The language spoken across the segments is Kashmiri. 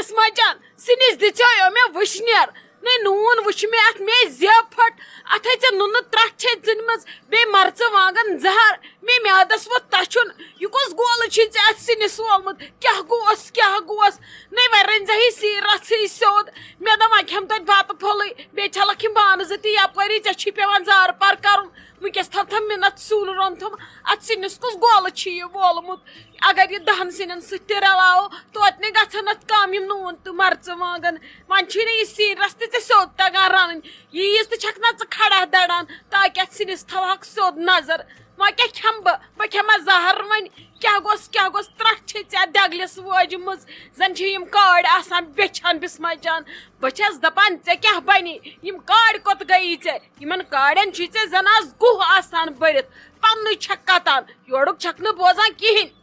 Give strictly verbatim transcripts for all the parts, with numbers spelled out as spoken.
بسمہ جان، سِنِس دِژیو مےٚ وٕشنیر۔ نَے نوٗن وٕچھ مےٚ اَتھ، مے زیو پھٔٹ۔ اَتھَے ژےٚ نُنہٕ ترٛٹھ چھے ژٕنمٕژ، بیٚیہِ مرژٕ وانٛگن زہر۔ مے میادس ووٚتھ تَچھُن۔ یہِ کُس گولہٕ چھُے ژےٚ اَتھ سِنِس وولمُت؟ کیٛاہ گوٚوس، کیٛاہ گوٚوس؟ نَے وۄنۍ رٔنۍ زٮ۪ہی سیٖر رژھٕے سیوٚد۔ مےٚ دوٚپ وۄنۍ کھٮ۪مہٕ توتہِ بتہٕ پھوٚلٕے۔ بیٚیہِ چھَلکھ یِم بانہٕ زٕ تہِ یپٲری، ژےٚ چھی پٮ۪وان زارٕ پار کرُن۔ وٕنکٮ۪س تھاو تھاو مِنت سیُن روٚنتھم۔ اَتھ سِنِس کُس گولہٕ چھُ یہِ وولمُت؟ اگر یہِ دَہَن سِنٮ۪ن سۭتۍ تہِ رلاوو، توتہِ نے گژھن اَتھ کم یِم نوٗن تہٕ مرژٕ وانٛگن۔ وۄنۍ چھُے نہٕ یہِ سِنۍ رَس تہِ ژےٚ سیوٚد تگان رَنٕنۍ۔ ییٖژ تہِ چھَکھ نہ ژٕ کھڑا دَڑان، تاکہِ اَتھ سِنِس تھاوہَکھ سیوٚد نظر۔ وۄنۍ کیٛاہ کھٮ۪مہٕ بہٕ؟ بہٕ کھٮ۪مہٕ زہر وۄنۍ؟ کیٛاہ گوٚژھ، کیٛاہ گوٚژھ؟ ترٛٹھ چھے ژےٚ اَتھ دٮ۪گلِس وٲجمٕژ۔ زَن چھِ یِم کاڑۍ آسان بیٚچھان بِسمہ جان۔ بہٕ چھَس دَپان، ژےٚ کیٛاہ بَنی؟ یِم کاڑۍ کوٚت گٔیی ژےٚ؟ یِمَن کاڑٮ۪ن چھُے ژےٚ زَن آز گُہہ آسان بٔرِتھ۔ پَننُے چھَکھ کَتان، یورُک چھَکھ نہٕ بوزان کِہیٖنۍ۔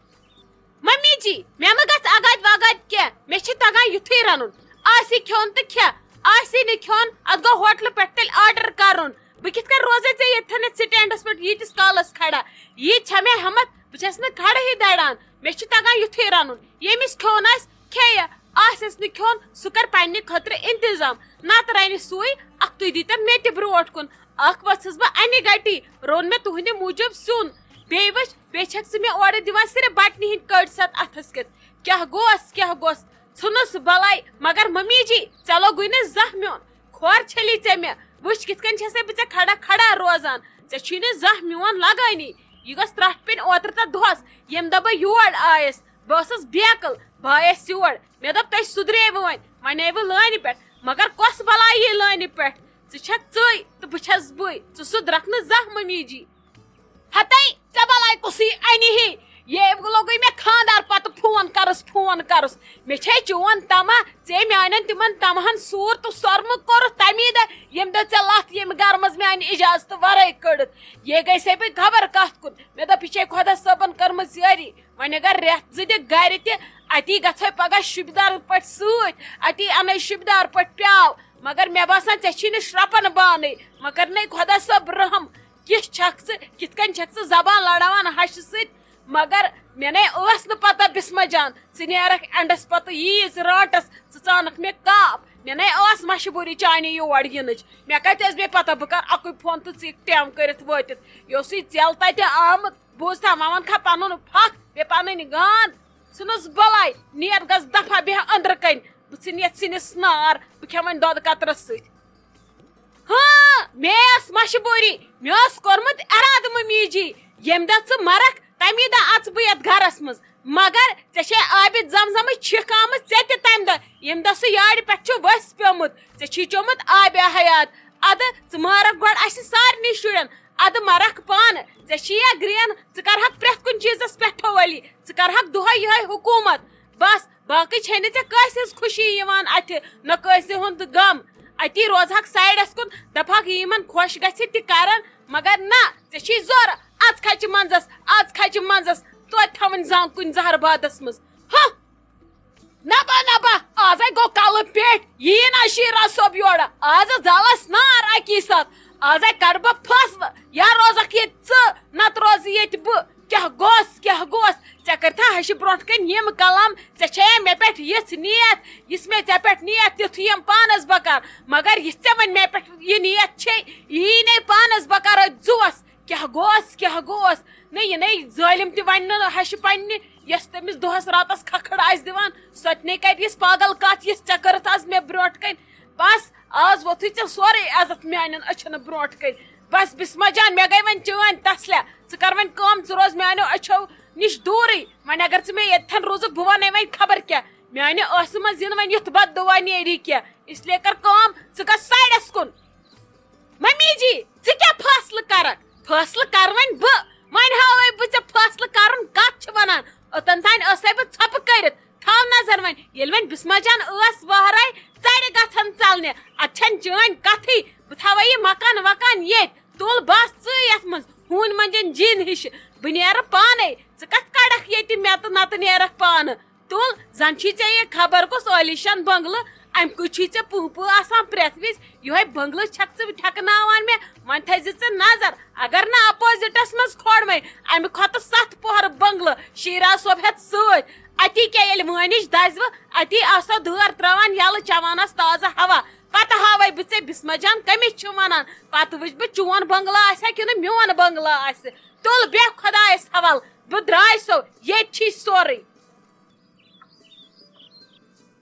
ممی جی، مےٚ مہٕ گژھِ اگادِ وگادِ کینٛہہ، مےٚ چھِ تگان یُتھُے رنُن۔ آسی کھیوٚن تہٕ کھےٚ، آسی نہٕ کھیوٚن، اتھ گوٚو ہوٹلہٕ پٮ۪ٹھ تیٚلہِ آرڈر کرُن۔ بہٕ کِتھ کٔنۍ روزے ژےٚ ییٚتھٮ۪ن یتھ سٹینڈس پٮ۪ٹھ ییٖتِس کالس کھڑا؟ ییٖژ چھےٚ مےٚ ہمت، بہٕ چھس نہٕ کھڑہٕے دڑان، مےٚ چھِ تگان یُتھُے رنُن۔ ییٚمِس کھیوٚن آسہِ، کھیٚیہِ، آسٮ۪س نہٕ کھیوٚن، سُہ کر پننہِ خٲطرٕ انتظام، نتہٕ رنہِ سُے، اکھتُے دیٖتن مےٚ تہِ برونٛٹھ کُن۔ اکھ ؤژھٕس بہٕ انہِ گٹی، روٚن مےٚ تُہنٛدِ موٗجوٗب سیُن۔ بیٚیہِ وٕچھ، بیٚیہِ چھکھ ژٕ مےٚ اورٕ دِوان صرف بٹنہِ ہٕنٛدۍ کٔٹۍ ستھ اتھس کٮ۪تھ۔ کیٛاہ گوس، کیٛاہ گوس؟ ژھٕنُس بلاے، مگر ممی جی، ژےٚ لوگُے نہٕ زانٛہہ میون۔ کھۄر چھٔلی ژےٚ مےٚ۔ وٕچھ، کِتھ کٔنۍ چھسے بہٕ ژےٚ کھڑا کھڑا روزان۔ ژےٚ چھُے نہٕ زانٛہہ میون لگٲنی۔ یہِ گٔژھ ترٹھ پیٚنۍ اوترٕ تتھ دۄہس، ییٚمہِ دۄہ بہٕ یور آیس۔ بہٕ ٲسٕس بیکل، بہٕ آیس یور۔ مےٚ دوٚپ، تُہۍ سُدریوٕ وۄنۍ، وۄنۍ آیوٕ لٲنہِ پٮ۪ٹھ۔ مگر کۄس بلاے یی لٲنہِ پٮ۪ٹھ؟ ژٕ چھکھ ژٕے تہٕ بہٕ چھس بٕے۔ ژٕ سُدرکھ نہٕ زانٛہہ، ممی جی۔ ہتے، ژےٚ بلاے کُسٕے انہِ ہی؟ یے لوگُے مےٚ خاندار پتہٕ فون کرُس، فون کرُس۔ مےٚ چھے چون تمہ، ژےٚ میانٮ۪ن تِمن تمہن سوٗر تہٕ سۄرمہٕ کوٚرُتھ تمی دۄہ، ییٚمہِ دۄہ ژےٚ لتھ ییٚمہِ گرٕ منٛز میانہِ اجازتہٕ ورٲے کٔڑٕتھ۔ یے گژھے بہٕ خبر کتھ کُن۔ مےٚ دوٚپ، یہِ چھے خۄدا صٲبن کٔرمٕژ یٲری۔ وۄنۍ اگر رٮ۪تھ زٕ دِ گرِ تہِ، اتی گژھے پگاہ شُبدار پٲٹھۍ سۭتۍ، اتی انے شُبدار پٲٹھۍ پیاو۔ مگر مےٚ باسان، ژےٚ چھی نہٕ شرپن بانٕے۔ مگر نے خۄدا صٲب رحم، کِژھ چھکھ ژٕ، کِتھ کٔنۍ چھکھ ژٕ زبان لڑاوان ہشہِ سۭتۍ؟ مگر مےٚ نے ٲس نہٕ پتہ، بسمہ جان، ژٕ نیرکھ اینڈس پتہٕ ییٖژ رانٹس، ژٕ ژانکھ مےٚ کاپ۔ مےٚ نے ٲس مجبوٗری چانہِ یور یِنٕچ۔ مےٚ کتہِ ٲس بیٚیہِ پتہ بہٕ کرٕ اکُے فون تہٕ ژٕ یِکھ ٹیم کٔرِتھ وٲتِتھ؟ یہِ اوسُے ژٮ۪ل تتہِ آمُت، بوٗزتھا، وۄنۍ وَنکھا پنُن پھکھ، بیٚیہِ پنٕنۍ گانٛد۔ ژھٕنُس بلاے، نیر گژھ دفعہ، بیٚہہ أنٛدرٕ کنۍ۔ بہٕ ژھٕنہٕ یتھ سِنِس نار، بہٕ کھٮ۪مہٕ وۄنۍ دۄدٕ قطرس سۭتۍ۔ ہاں، مےٚ ٲس مجبوٗری، مےٚ اوس کوٚرمُت ارادٕ ممی جی، ییٚمہِ دۄہ ژٕ مرکھ، تمی دۄہ اژٕ بہٕ یتھ گرس منٛز۔ مگر ژےٚ چھے آبِ زمزمٕچ چھِکھ آمٕژ ژےٚ تہِ تمہِ دۄہ، ییٚمہِ دۄہ سُہ یارِ پٮ۪ٹھ چھُ ؤسۍ پیومُت۔ ژےٚ چھی چومُت آبِ حیات۔ ادٕ ژٕ مارکھ گۄڈٕ اسہِ سارنٕے شُرٮ۪ن، ادٕ مرکھ پانہٕ۔ ژےٚ چھی یا گرین، ژٕ کرہکھ پرٛٮ۪تھ کُنہِ چیٖزس پٮ۪ٹھو ؤلی، ژٕ کرہکھ دۄہے یِہوٚے حکوٗمت۔ بس، باقٕے چھے نہٕ ژےٚ کٲنٛسہِ ہٕنٛز خوشی یِوان اَتھِ، نہ کٲنٛسہِ ہُنٛد غم۔ اَتی روزہکھ سایڈس کُن، دپہکھ، یہِ یِمن خۄش گژھِ تہِ کرن، مگر نہ، ژےٚ چھی زورٕ، اژ کھچہِ منٛزس، اژ کھچہِ منٛزس، توتہِ تھاوٕنۍ زانٛگ کُنہِ زہر بادس منٛز۔ ہہ! نبا، نبا، آزے گوٚو کلہٕ پیٚٹھۍ، یی نہ شیرا صٲب یورٕ، آز زالس نار اکی ساتھ، آزے کڑٕ بہٕ فٲصلہٕ، یا روزکھ ییٚتہِ ژٕ، نتہٕ روزٕ ییٚتہِ بہٕ۔ کیٛاہ گوٚژھ، کیٛاہ گوٚژھ؟ ژےٚ کٔرتھا ہشہِ برونٛٹھ کنہِ یِم کلام؟ ژےٚ چھے مےٚ پٮ۪ٹھ یِژھ نیت، یِژھ مےٚ ژےٚ پٮ۪ٹھ نیت، تِتھُے یِم پانس بکار۔ مگر یِژھ ژےٚ وۄنۍ مےٚ پٮ۪ٹھ یہِ نیت چھے، یی نے پانس بکار أتھۍ زُوس۔ کیٛاہ گوٚژھ، کیٛاہ گوٚژھ؟ نہ، یہِ نے ظٲلم تہِ ونہِ نہٕ ہشہِ پننہِ، یۄس تٔمِس دۄہس راتس کھکھٕڑ آسہِ دِوان، سۄ تہِ نے کرِ یِژھ پاگل کتھ، یِژھ ژےٚ کٔرٕتھ از مےٚ برونٛٹھ کنہِ۔ بس، آز ووتھُے ژےٚ سورُے عزت میانٮ۪ن أچھن برونٛٹھ کنہِ۔ بس بسمہ جان، مےٚ گٔے وۄنۍ چٲنۍ تسلہ۔ ژٕ کر وۄنۍ کٲم، ژٕ روز میانیو أچھو نِش دوٗرٕے۔ وۄنۍ اگر ژٕ مےٚ ییٚتھٮ۪ن روٗزُکھ، بہٕ ونے وۄنۍ خبر کیٛاہ۔ میانہِ ٲسہٕ منٛز یِنہٕ وۄنۍ یُتھ بد دُعا نیری کینٛہہ۔ اس لیے کر کٲم، ژٕ گژھ سایڈس کُن۔ ممی جی، ژٕ کیٛاہ فٲصلہٕ کرکھ؟ فٲصلہٕ کر وۄنۍ بہٕ۔ وۄنۍ ہاوے بہٕ ژےٚ فٲصلہٕ کرُن کتھ چھِ ونان۔ اوٚتن تام ٲسے بہٕ ژھۄپہٕ کٔرِتھ۔ تھاو نظر وۄنۍ، ییٚلہِ وۄنۍ بسمہ جان ٲس وہرے، ژرِ گژھن ژلنہِ۔ اتھ چھنہٕ چٲنۍ کتھٕے۔ بہٕ تھاوے یہِ مکان وکان ییٚتۍ۔ تُل بس ژٕے یتھ منٛز، ہوٗنۍ منجن جِن ہِش۔ بہٕ نیرٕ پانے۔ ژٕ کتھ کڑکھ ییٚتہِ مےٚ تہٕ نتہٕ نیرکھ پانہٕ۔ تُل، زن چھی ژےٚ یہِ خبر کُس عٲلیشان بنگلہٕ، امہِ کُے چھی ژےٚ پُہ پُہ آسان پرٛٮ۪تھ وِزِ۔ یِہوٚے بنگلہٕ چھکھ ژٕ ٹھٮ۪کناوان مےٚ، وۄنۍ تھٲیزِ ژٕ نظر، اگر نہٕ اپوزٹس منٛز کھولمے امہِ کھۄتہٕ ستھ پۄہرٕ بنگلہٕ شیرا صٲب ہٮ۪تھ سۭتۍ، اتی کیٛاہ ییٚلہِ وٲنِج دَزِ وٕ، اتی آسو دٲر ترٛاوان یَلہٕ، چٮ۪وان آس تازٕ ہوا۔ پتہٕ ہاوَے بہٕ ژےٚ بِسمہ جان کٔمِس چھِ وَنان۔ پتہٕ وٕچھ بہٕ چون بنگلہٕ آسہِ ہا کِنہٕ میون بنگلہٕ آسہِ۔ تُل بیٚہہ خۄدایَس حوال، بہٕ درٛاے سو، ییٚتہِ چھی سورُے۔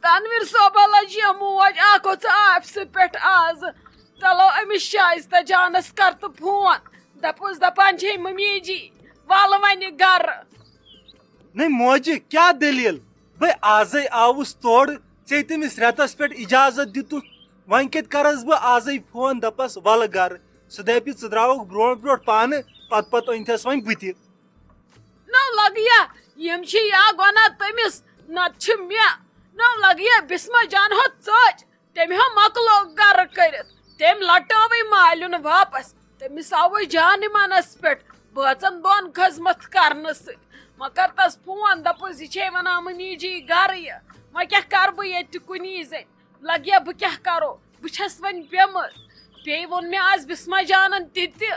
تنویر صٲبہ لٔج یہِ موج اکھ گوٚژھ آفسہٕ پٮ۪ٹھ آز۔ تلو أمِس شایستہ جانس کر تہٕ فون، دپوس دپان چھے ممی جی، ولہٕ وۄنۍ گرٕ۔ نٔے موجہِ، کیٛاہ دٔلیٖل؟ بہٕ آزے آوُس تورٕ، ژےٚ تٔمِس رٮ۪تس پٮ۪ٹھ اجازت دِتُتھ، وۄنۍ کتہِ کرس بہٕ آزے فون، دپس ولہٕ گرٕ؟ سُہ دپہِ ژٕ درٛاوُکھ برونٛٹھ برونٛٹھ پانہٕ، پتہٕ پتہٕ أنۍتھس وۄنۍ بہٕ تہِ۔ نو لگیا، یِم چھِ یا گۄناہ تٔمِس، نتہٕ چھِ مےٚ۔ نو لگیا بسمہ جان ہو ژٔج، تٔمۍ ہو مۄکلو گرٕ کٔرِتھ۔ تٔمۍ لٹٲوٕے مالیُن واپس۔ تٔمِس آوٕے جانہٕ منس پٮ۪ٹھ بٲژن دۄن خدمت کرنہٕ سۭتۍ۔ مگر تس فون، دپُس، یہِ چھے ونان ممی جی گرٕ یہِ۔ وۄنۍ کیٛاہ کرٕ بہٕ ییٚتہِ کُنی زٔنۍ؟ لگیا بہٕ کیٛاہ کرو؟ بہٕ چھس وۄنۍ پیمٕژ۔ بیٚیہِ ووٚن مےٚ آز بسمہ جانن تہِ تہِ۔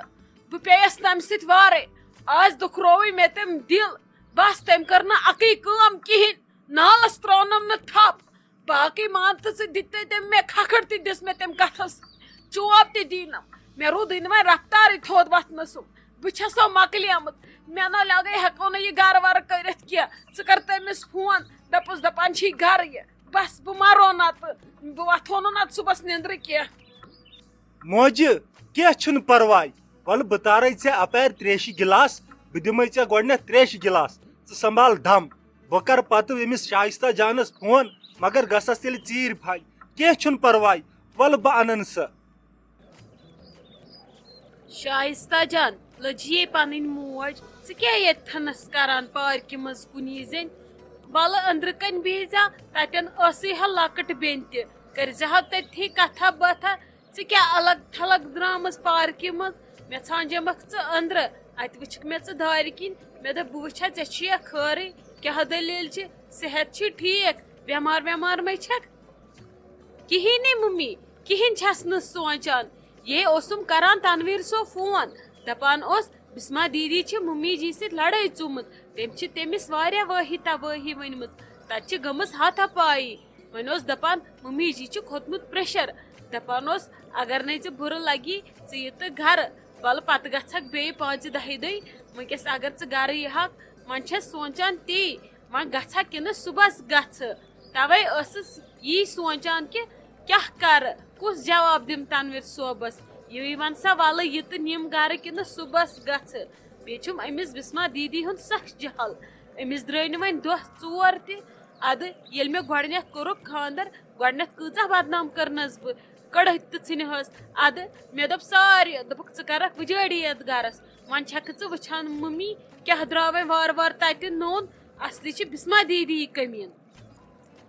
بہٕ پیٚیَس تَمہِ سۭتۍ وارَے۔ آز دُکھرووٕے مےٚ تٔمۍ دِل۔ بس، تٔمۍ کٔر نہٕ اَکٕے کٲم کِہیٖنۍ۔ نالَس ترٛٲونَم نہٕ تھپھ۔ باقٕے مان تہٕ ژٕ، دِتۍ تٔمۍ مےٚ کھکھٕر تہِ دِژ مےٚ تٔمۍ کَتھَس۔ چوب تہِ دیٖنَم۔ مےٚ روٗدٕے نہٕ وۄنۍ رفتارٕے تھوٚد وۄتھنَس۔ بہٕ چھَسو مۄکلیمٕژ۔ مےٚ نہ لگے ہٮ۪کو نہٕ یہِ گَرٕ وَرٕ کٔرِتھ کینٛہہ۔ ژٕ کَر تٔمِس فون، دَپُس دَپان چھی گَرٕ یہِ۔ بس، بہٕ مَرو نَتہٕ۔ بہٕ وۄتھو نہٕ نَتہٕ صُبحَس نیٚنٛدرٕ کینٛہہ۔ موجہِ، کینٛہہ چھُنہٕ پرواے۔ وَلہٕ بہٕ تارَے ژےٚ اَپارِ ترٛیشہِ گِلاس، بہٕ دِمَے ژےٚ گۄڈٕنٮ۪تھ ترٛیشہِ گِلاس۔ ژٕ سنبھال دم۔ بہٕ کَرٕ پَتہٕ أمِس شایستہ جانَس فون، مگر گژھس تیٚلہِ ژیٖرۍ پھَلۍ۔ کینٛہہ چھُنہٕ پرواے، وَلہٕ بہٕ اَنَن سۄ۔ شایستہ جان، لٔجیے پنٕنۍ موج، ژٕ کیٛاہ ییٚتہِ تھنس کران پارکہِ منٛز کُنی زٔنۍ؟ وَلہٕ أنٛدرٕ کنۍ بِہزِ ہا، تتٮ۪ن ٲسٕے ہا لۄکٕٹ بیٚنہِ تہِ، کٔرزِ ہا تٔتھی کتھا باتھا۔ ژٕ کیٛاہ الگ تھلگ درٛامٕژ پارکہِ منٛز؟ مےٚ ژھانٛجمکھ ژٕ أنٛدرٕ، اتہِ وٕچھکھ مےٚ ژٕ دارِ کِنۍ۔ مےٚ دوٚپ، بہٕ وٕچھا ژےٚ چھُیا خٲرٕے، کیٛاہ دٔلیٖل چھِ؟ صحت چھُے ٹھیٖک؟ بٮ۪مار وٮ۪مار مہ چھکھ؟ کِہیٖنۍ نے مُمی، کِہیٖنۍ چھَس نہٕ سونٛچان۔ یے اوسُم کران تنویر صٲب فون، دپان اوس، بسما دیدی چھِ مُمی جی سۭتۍ لڑٲے ژومُت، تٔمۍ چھِ تٔمِس واریاہ وٲہی توٲہی ؤنمٕژ، تتہِ چھِ گٔمٕژ ہاتھا پایی۔ وۄنۍ اوس دپان، مُمی جی چھُ کھوٚتمُت پریشر۔ دپان اوس، اگر نے ژےٚ بُرٕ لگی، ژٕ یہِ تہٕ گرٕ، ولہٕ پتہٕ گژھکھ بیٚیہِ پانٛژِ دہہِ دۄہہِ۔ وٕنکیٚس اگر ژٕ گرٕ یِہکھ، وۄنۍ چھَس سونٛچان تی، وۄنۍ گژھا کِنہٕ صُبحس گژھٕ؟ توے ٲسٕس یی سونٛچان کہِ کیٛاہ کرٕ، کُس جواب دِم تنویر صٲبس؟ یی ون سا، ولہٕ یہِ تہٕ نِم گرٕ کِنہٕ صُبحس گژھٕ؟ بیٚیہِ چھُم أمِس بسما دیدی ہُنٛد سخ جہل۔ أمِس درٛٲے نہٕ وۄنۍ دۄہ ژور تہِ۔ ادٕ ییٚلہِ مےٚ گۄڈٕنیتھ کوٚرُکھ خانٛدر، گۄڈٕنیتھ کۭژاہ بدنام کٔرنس بہٕ، کٔڑٕتھ تہٕ ژھٕنہِ ہس۔ ادٕ مےٚ دوٚپ سارے، دوٚپُکھ، ژٕ کرکھ وُجٲڑی یتھ گرس۔ وۄنۍ چھکھ ژٕ وٕچھان مُمی کیٛاہ درٛاو وۄنۍ وارٕ وارٕ تتہِ نوٚن؟ اصلی چھِ بسما دیدی یہِ کٔمیٖن۔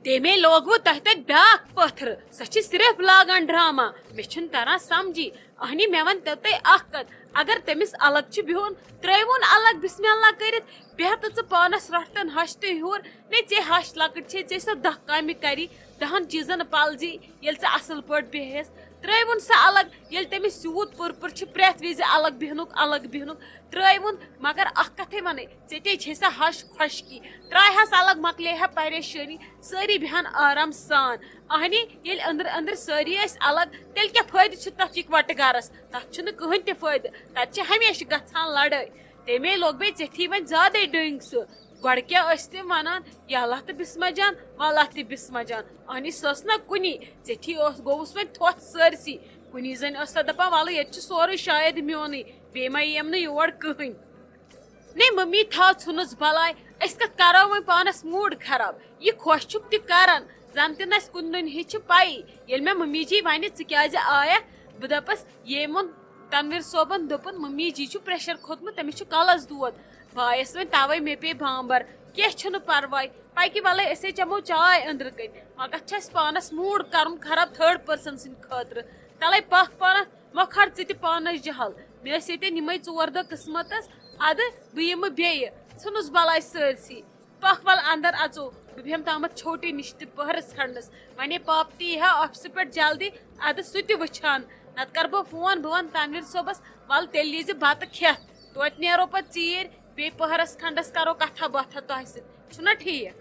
تٔمے لوگ وۄنۍ تۄہہِ تتہِ بیٛاکھ پٔتھر، سۄ چھِ صرف لاگان ڈرامہ۔ مےٚ چھُنہٕ تران سمجھی۔ اہنی، مےٚ ون تو تۄہہِ اکھ کتھ، اگر تٔمِس الگ چھُ بِہُن، ترٲیوُن الگ بسم اللہ کٔرِتھ، بیٚہہ تہٕ ژٕ پانس رٹھ تن ہش تہٕ ہیوٚر۔ نے ژےٚ ہش لۄکٕٹ چھے، ژےٚ سۄ دہ کامہِ کری، دہن چیٖزن پلزی، ییٚلہِ ژٕ اصل پٲٹھۍ بیٚہس۔ ترٲیوُن سۄ الگ، ییٚلہِ تٔمِس یوٗت پُر پُر چھُ پرٛٮ۪تھ وِزِ الگ بیٚہنُک، الگ بیٚہنُک۔ ترٲیوُن، مگر اکھ کتھے ونے، ژےٚ تے چھے سۄ ہش خۄشکی۔ ترٛایہس الگ، مۄکلے ہا پریشٲنی، سٲری بیٚہن آرام سان۔ اہنی، ییٚلہِ أنٛدرٕ أنٛدرٕ سٲری ٲسۍ الگ، تیٚلہِ کیٛاہ فٲیدٕ چھُ تتھ یِکوٹہٕ گرس؟ تتھ چھُنہٕ کٕہٕنۍ تہِ فٲیدٕ، تتہِ چھِ ہمیشہِ گژھان لڑٲے۔ تمے لوٚگ بیٚیہِ ژیتھی وۄنۍ زیادے ڈٔنٛگۍ سُہ۔ گۄڈٕ کیٛاہ ٲسۍ تِم ونان، یالہ تہٕ بسمہ جان، والہ تہٕ بسمہ جان، اہنی سۄ ٲس نہ کُنی۔ ژیتھی اوس، گوٚوُس وۄنۍ تھوٚتھ سٲرسٕے۔ کُنی زٔنۍ ٲس سۄ دپان، ولہٕ ییٚتہِ چھُ سورُے شاید میونُے، بیٚیہِ ما یِیم نہٕ یور کٕہٕنۍ۔ نے ممی، تھاو ژھُنُس بلاے، أسۍ کتھ کرو وۄنۍ پانس موڈ خراب؟ یہِ خۄش چھُکھ تہِ کران، زن تہِ نہٕ اسہِ کُنہِ دُنہِچ چھِ پَیی۔ ییٚلہِ مےٚ ممی جی ونہِ، ژٕ کیازِ آیکھ، بہٕ دپس، ییٚمۍ ووٚن تنویر صٲبن، دوٚپُن، ممی جی چھُ پریشر کھوٚتمُت، تٔمِس چھُ کلس دود۔ بہٕ آیس وۄنۍ توے، مےٚ پیٚیہِ بامبر۔ کینٛہہ چھُنہٕ پرواے، پکہِ، ولے أسے چٮ۪مو چاے أنٛدرٕ کنۍ۔ مگر چھُ اسہِ پانس موڈ کرُن خراب تھٲرڈ پٔرسن سٕنٛدِ خٲطرٕ۔ تلے پکھ پانس، مۄکھ کھار ژٕ تہِ پانس جہل۔ مےٚ ٲسۍ ییٚتٮ۪ن یِمے ژور دۄہ قٕسمتس، ادٕ بہٕ یِمہٕ بیٚیہِ۔ ژھٕنُس بلاے سٲرسٕے۔ پکھ ول اندر اژو، بہٕ بیٚہمہٕ تامتھ چھوٹی نِش تہِ پٔہرس کھنڈس۔ ونے پاپہٕ تہِ یی ہا آفسہٕ پٮ۪ٹھ جلدی، ادٕ سُہ تہِ وٕچھان۔ نتہٕ کرٕ بہٕ فون، بہٕ ونہٕ تنویر صٲبس، ول تیٚلہِ ییٖزِ بتہٕ کھٮ۪تھ۔ توتہِ نیرو پتہٕ ژیٖرۍ، بیٚیہِ پٔہرس کھنڈس کرو کتھا باتھا تۄہہِ سۭتۍ۔ چھُنا ٹھیٖک؟